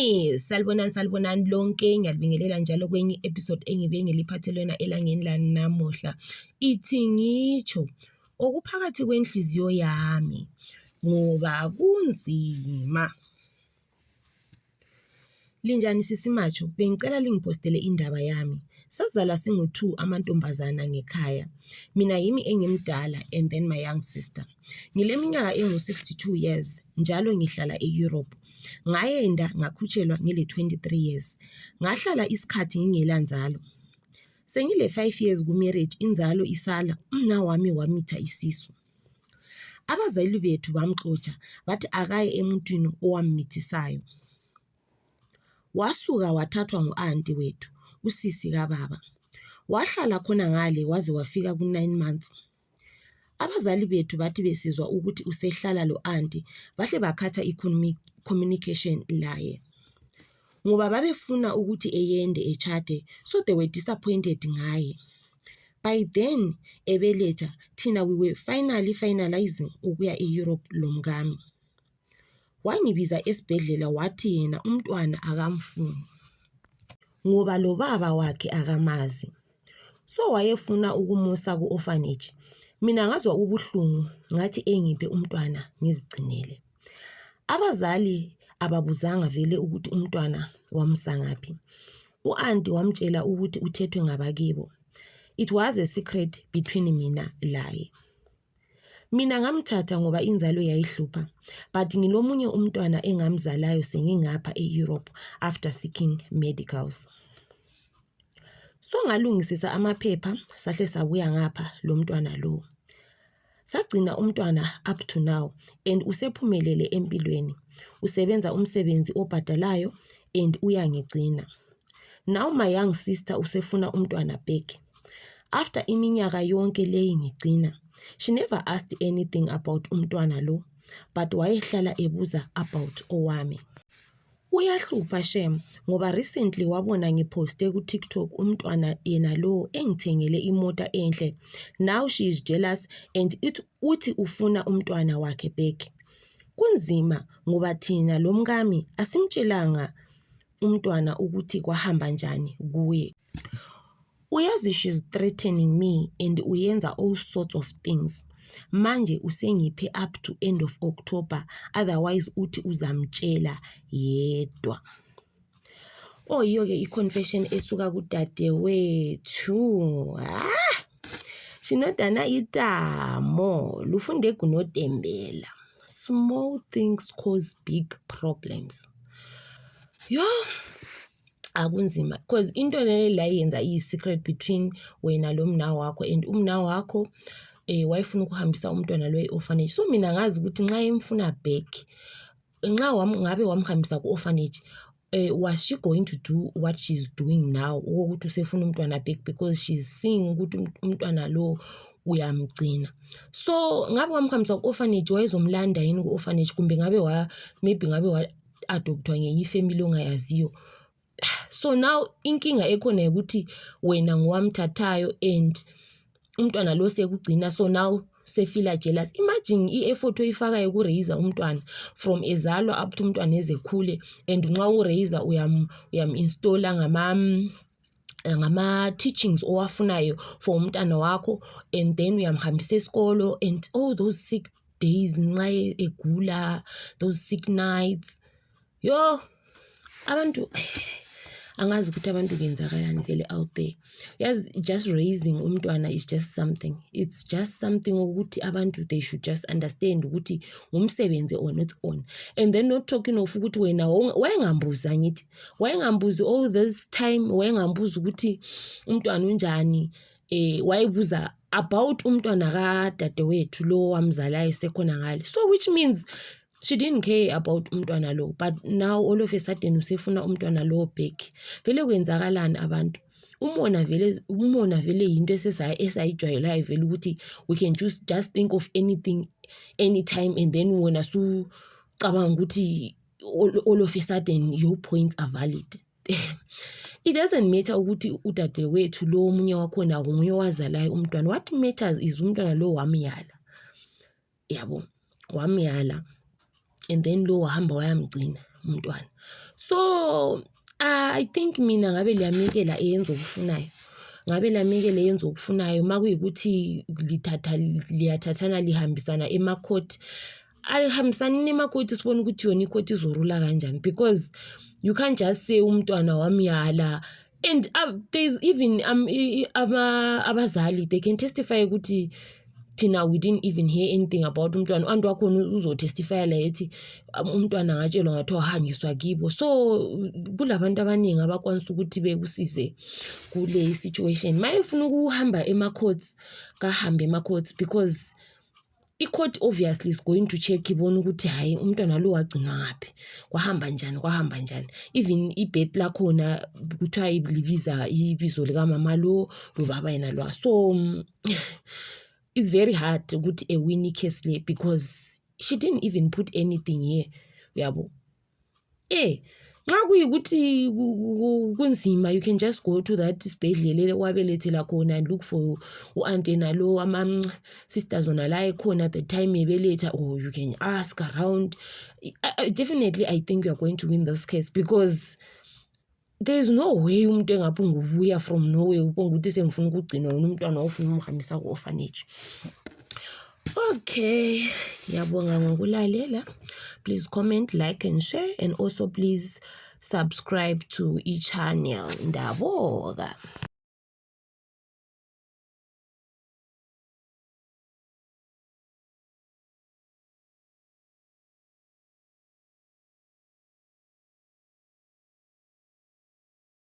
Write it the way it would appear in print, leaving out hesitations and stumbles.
Molweni, salibonani, salibonani lonke. Ngiyalibingelela njalo kwenye episode engibe ngiliphathele yona elangeni lanamuhla. Ithi ngitsho okuphakathi kwenhliziyo yami ngoba kunzima. Linjani sisi Matsho? Bengicela lingipostele indaba yami. Sazalwa singu-two amantombazana ngekhaya. Mina yimi engimdala and then my young sister. Ngileminyaka engu-62 years njalo ngihlala e-Europe. Ngayenda ngakhutshelwa ngile-23 years. Ngahlala isikhathi ngingela nzalo. Sengile 5 years ku-marriage, inzalo isala, umnawami wamitha isisu. Abazali bethu bamxotsha bathi akaye emuntwini owammithisayo. Wasuka wathathwa ngu-anti wethu, usisi kababa. Wahlala khona ngale waze wafika ku-9 months. Abazali bethu bathi besizwa ukuthi usehlala lo-anti bahle bakhatha i-communication laye. Ngoba babefuna ukuthi eyende etshade, so they were disappointed ngaye. By then ebeletha, thina we were finally finalizing ukuya e-Europe lomkami. Wangibiza esibhedlela wathi yena umntwana akamfuni ngoba lo baba wakhe akamazi. So wayefuna ukumusa ku-orphanage. Mina ngazwa ubuhlungu, ngathi engiphe umntwana ngizigcinele. Abazali ababuzanga vele ukuthi umntwana wamsa ngaphi. U-anti wamtshela ukuthi uthethwe ngabakibo. It was a secret between mina laye. Mina ngamthatha ngoba inzalo yayihlupha, but ngilomunye umntwana engamzalayo sengingapha e-Europe after seeking medicals. So ngalungisisa amaphepha, sahle sabuya ngapha lo mntwana lo. Sagcina umntwana up to now and usephumelele empilweni. Usebenza umsebenzi obhadalayo and uyangigcina. Now my young sister usefuna umntwana back. After iminyaka yonke leyi ngigcina, she never asked anything about umntwana lo, but wayehlala ebuza about owami. Uyahlupha shem ngoba recently wabona ngiphoste ku-TikTok umntwana yena lo engithengele imota enhle. Now she is jealous and it uthi ufuna umntwana wakhe back. Kunzima ngoba thina lo mkami asimtshelanga umntwana ukuthi kwahamba njani kuye. Uyazi, she's threatening me and uyenza all sorts of things. Manje usengiphe up to end of October, otherwise uthi uzamtshela yedwa. Oh, yiyo ke i-confession esuka kudadewethu. Ah! Shinodana itamo lufunde kunotembela. Small things cause big problems. Yo, akunzima because into leyo la yenza iyi-secret between wena lo mna wakho and umna wakho wayefuna ukuhambisa umntwana lo e-orphanage. So mina ngazi ukuthi nxa emfuna back, nxa ngabe wamhambisa ku-orphanage, was she going to do what she's doing now, okokuthi usefuna umntwana back because she's seeing ukuthi umntwana lo uyamgcina? So ngabe wamhambisa ku-orphanage, wayezomlanda yini ku-orphanage, kumbe ngabe wa maybe ngabe wa-adoptwa ngenye ifamily ongayaziyo? So now inkinga ekhona ukuthi wena ngowamthathayo and umntwana lo sekugcina, so now sefila jealous. Imagine i-effort oyifakayo ku-raise umntwana from ezalwa up to umntwana ezekhule, and nxa u-raise uyam-installa ngama-teachings owafunayo for umntana wakho, and then uyamhambisa esikolo and all those sick days nxa egula, those sick nights. Yo, abantu, angazi ukuthi abantu kuyenzakalani vele out there. Yazi, just raising umntwana is just something, it's just something ukuthi abantu they should just understand ukuthi ngumsebenzi on its own. And then not talking of ukuthi wena wayengambuzi, angithi wayengambuzi all this time, wayengambuzi ukuthi umntwana unjani. Wayebuza about umntwana kadadewethu lo wamzalayo sekhona ngale, so which means she didn't care about umntwana lo, but now all of a sudden usefuna umntwana lo back. Vele kwenzakalani abantu? Umona vele, umona vele yinto esayijwayelayo vele ukuthi we can just think of anything anytime, and then wena sucabanga ukuthi all of a sudden your points are valid. It doesn't matter ukuthi udadewethu lo omunye wakhona nguye owazalayo umntwana. What matters is umntwana lo wamyala, yabo, wamyala, and then lo wahamba wayamgcina. umntwana. So I think mina ngabe liyamekela eyenza okufunayo, ngabe lamekela eyenza okufunayo. Uma kuyikuthi lithatha, liyathathana, lihambisana emakhoti, alihambisanini emakhoti, sibone ukuthi yona ikhoti izorula kanjani, because you can't just say umntwana wamyala. And there's even abazali, they can testify ukuthi thina we didn't even hear anything about umntwana. U-anti wakhona uzotestifya la ethi umntwana ngatshelwa ngathiwa wahanjiswa kibo. So kulabantu abaningi abakwanisa ukuthi bekusize kule situation. Ma efuna ukuhamba ema-courts, kahambe ema-courts, because i-court obviously is going to check, ibone ukuthi hhayi, umntwana lo wagcinwa ngaphi, kwahamba njani, kwahamba njani. Even i-birth lakhona kuthiwa libiza ibizo likamama lo, lobaba yena lwa. So it's very hard ukuthi ewine i-case le because she didn't even put anything here, uyabo. Nxa kuyikuthi kunzima, you can just go to that sibhedlela wabelethela khona and look for u-anti nalo, ama-sisters wona la ekhona at the time ebeletha, or you can ask around. Definitely I think you are going to win this case because there is no way umuntu engaphunga ubuya from nowhere ubonga ukuthi sengifuna ukugcinwa, wena umntwana wawufuna umhambisa ku-orphanage. Okay, ngiyabonga ngokulalela. Please comment, like and share, and also please subscribe to i-channel. Ndaboga.